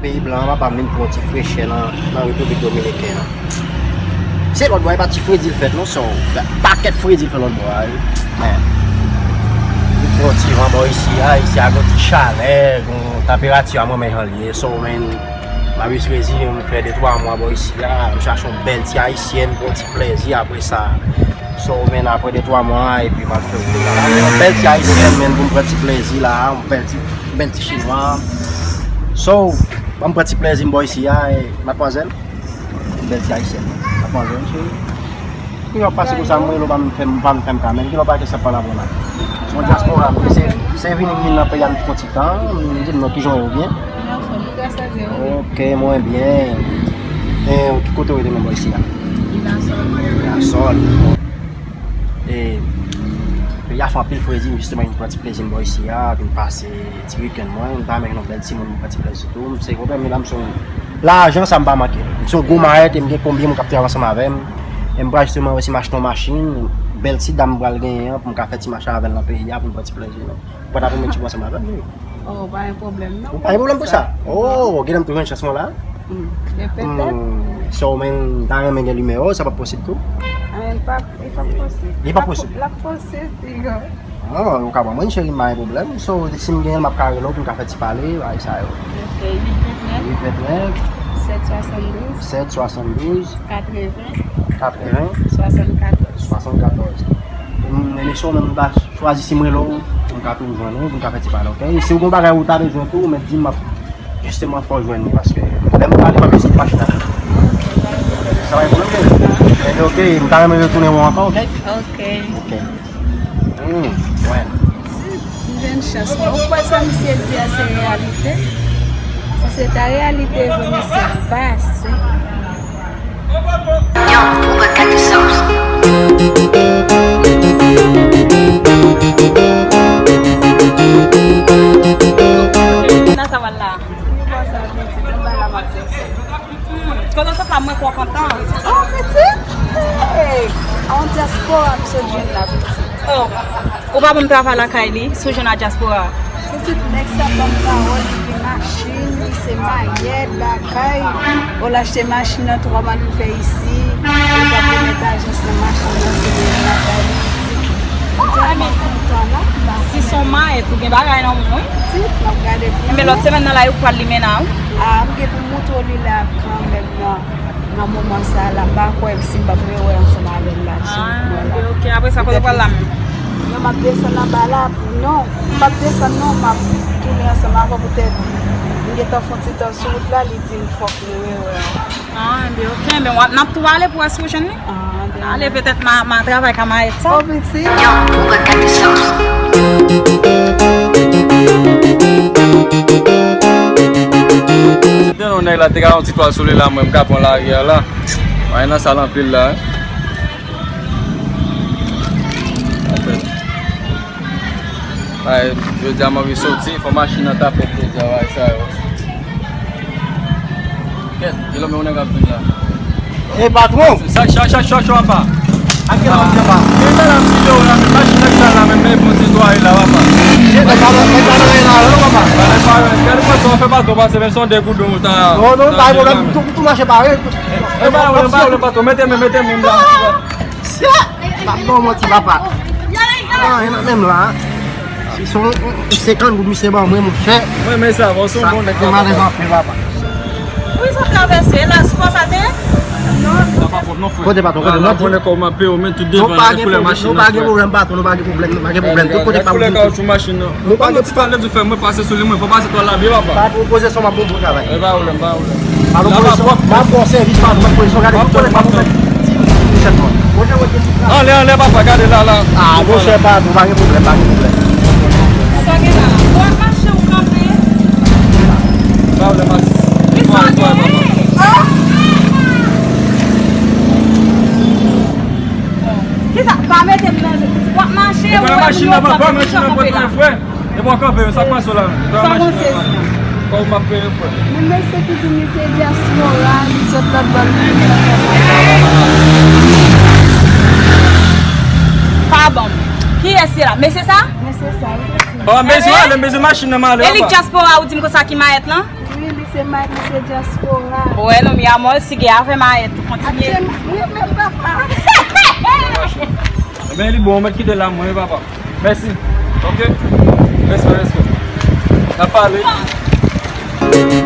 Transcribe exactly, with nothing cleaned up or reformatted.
Peyi blan an, papa m vin pran ti frechè nan, nan Repiblik Dominiken an. Se lòt bò a, e pa ti fredi l fèt non, sè. Pakèt fredi l fè lòt bò a, wi. Men, li pran ti van bò isi a, isi a gon ti chalè, gon tanperati a mwen, men jan l ye. So, men, m ap eseye m fè de twa mwa bò isi a, m chache yon bèl ti ayisyèn, pran ti plezi apre sa. So, men, apre de twa mwa, epi m ap fè wout la. Yon bèl ti ayisyèn, men, pou m pran ti plezi la, yon bèl ti, bèl ti chinwa. So, ban m pran ti plezi m bò isi a, e, madmwazèl. Bèl ti ayisyèn. Madmwazèl, cheri. Kilè w ap pase konsa, m rele w, pa m fè m, pa m fè m ka, men kilè w pa gen sa pale avè w la. Se yon dyaspora, mwen, se, se vini m vin nan peyi a m fon ti tan, m di m non kijan w ye, ou byen? Mwen anfòm, wi, gras a Dye, wi. Ok, mwen byen. E, ki kote w rete menm bò isi a? Mirasòl. Mirasòl. E, peyi a fè anpil fredi, jisteman, m pran ti plezi m bò isi a, vin pase ti wikenn mwen, m ta renmen gen yon bèl timoun pou m pran ti plezi tou. M se gwo pèmi la, m se yon lajan sa m pa manke. M se yon gwo mayèt e m gen konbyen moun k ap travay ansanm avè m. E m pral jisteman resi m achte yon machin, bèl ti dam m pral genyen an pou m ka fè ti mache avè l nan peyi a pou m pran ti plezi nou. Ou pa ta pou met ti moun ansanm avè m, wi. Oh, pa gen pwoblèm non. Ou pa gen pwoblèm pou sa? Oh, gen m tou jwenn chans mwen la. Hmm, gen petèt. Hmm, so, men, m ta renmen gen nimewo, sa p ap posib tou? Ah, li p ap, li p ap posib. Li p ap posib? L ap posib, piga. Ah, ou ka ban mwen, cheri, m pa gen pwoblèm. So, si m genyen l, m ap ka rele w pou n ka fè ti pale, bagay sa yo. Ok, uit venntrennèf. Uit venntrennèf. Sèt swasanndouz. Sèt swasanndouz. Katreven. Katreven. Swasannkatòz. Swasannkatòz. M, men mesye, ou menm, m ta chwazi si m rele w, pou m ka toujou jwenn ou, pou n ka fè ti pale, ok? E si w gen bagay ou ta bezwen tou, ou mèt di m, m ap jisteman fè w jwenn li, paske lè m pale, m ap eseye machin nan. Sa va, pwoblèm gen? Ebyen, ok, m ta renmen retounen wè w ankò, ok? Ok. Ok. Hmm, wè. M jwenn chans mwen. Ou kwè sa misye di a se reyalite? Si se ta reyalite vre, misye pase. Yo, Booba got the sauce. Nan sa w al la. Kote w sot la, mwen kwè w kontan. Oh, pitit! Hey! A yon dyaspora m sot jwenn la, pitit. Oh, ou pa ban m travay lakay li, si w jwenn a dyaspora. Pitit, nèg sa ban m pawòl, li gen machin, li se mayèt, bagay. O l achte machin nan, twa mwa li fè isi, li pa pwomèt ajans nan machin nan, se li lakay li, pitit. M tèlman kontan la, m pa konnen. Si se yon mayèt, ou gen bagay nan men w, wi. Pitit, m ap gade pou ou. Enben, lòt semèn nan la, yo pral limen la, wi. Ah, m gen pou m montre w li la kanmenm nan, nan moman sa a la, m pa kwè si m p ap rewè ansanm avè l la sou wout mwen la. Ah, ok, ok. Apre sa, kote w pral la menm? Non, m ap desann anba la. Non, m p ap desann non, m ap tounen ansanm avè w poutèt m gentan fè yon ti tan sou wout la, li di m fòk nou rewè ankò. Ah, enben, ok, enben, w ap, n ap tou ale pou wè si w jwenn li. Ah, enben. Ale, petèt m a, m a travay ka mayèt sa. Oh, pitit. Yo, Booba got the sauce. Te gen yon nèg la te ka yon ti twal sou li la, mwen, m ka pran lari a la. Mwen nan sal anpil la, hein. Ay, jodi a m anvi soti, fò machin nan tape jodi a, bagay sa yo. Kèt, kilè men yon nèg ap vin la. E patwon! Sa, sa, sa, sa, sa, apa. A kilè w ap vin, apa? Men, men, la, m si yo, la, men, machin nan sal la, men, men, fò ti netwaye la, papa. Nèg pa nan, nèg pa nan la, non, papa. Gade, pa, gade, patwon, fè patwon pase, men, se yon degoudon, ou ta. Non, non, pa gen pwoblèm, tou, tou mache pare. E, pa, ou pa, ou pa, patwon, mete men, mete men, la. Patwon, manti, papa. Ah, e nan menm la. Se yon, yon senkant goud misye ban mwen, monchè. Mwen, men sa, bon, se yon bon nèg, papa. Malèz anpil, papa. Wi, sa travèse la, se konsa te ye? Non, non. Sa pa pwòp non, frè. Kote patwon, kote, non, kote, non, kote, kote, non, pa gen pwoblèm, patwon, nou pa gen pwoblèm, nou pa gen pwoblèm, nou pa gen pwoblèm. Tout kote patwon, koulè kawotchou machin nan. Nou pa gen ti pale di fè mwen pase sou li, mwen fò pase twal la byen, papa. Patwon, poze son, m ap bon travay. E pa pwoblèm, pa pwòp. Patwon, poze son, m ap bon sèvis, patwon, poze son, gade, tout kote patwon, Anlè, anlè, papa, gade la, la. Ah, monchè, pa, pa gen pwoblèm, pa gen pwoblèm. Sa gen la? Ou ap mache, ou kanpe? Pa vle mache. Ki sa gen? Kisa? Pa mete m nan, w ap mache, ou wè moun yo kanpe, ki sa w kanpe la? Epa w kanpe, men sa k pase w la? Sa w panse? Kòb m ap peye, frè. Moun mesye ki di li se dyaspora, li sot lòt bò, li vin nan kòb. Pa bon. Kiyès se la? Mesye sa? Mesye sa, wi. Oh, mesye, ale, mesye machin nan, m ale. E li dyaspora, ou di m konsa ki mayèt lan? Wi, li Se Mayet, se dyaspora. Wè non, mi amor, sigue avè Mayet, kontinye. Atyen, wi, men papa. Ebyen, li bon, mwen kite la, mwen, papa. Mèsi. Ok? Respè, respè. N ap pale.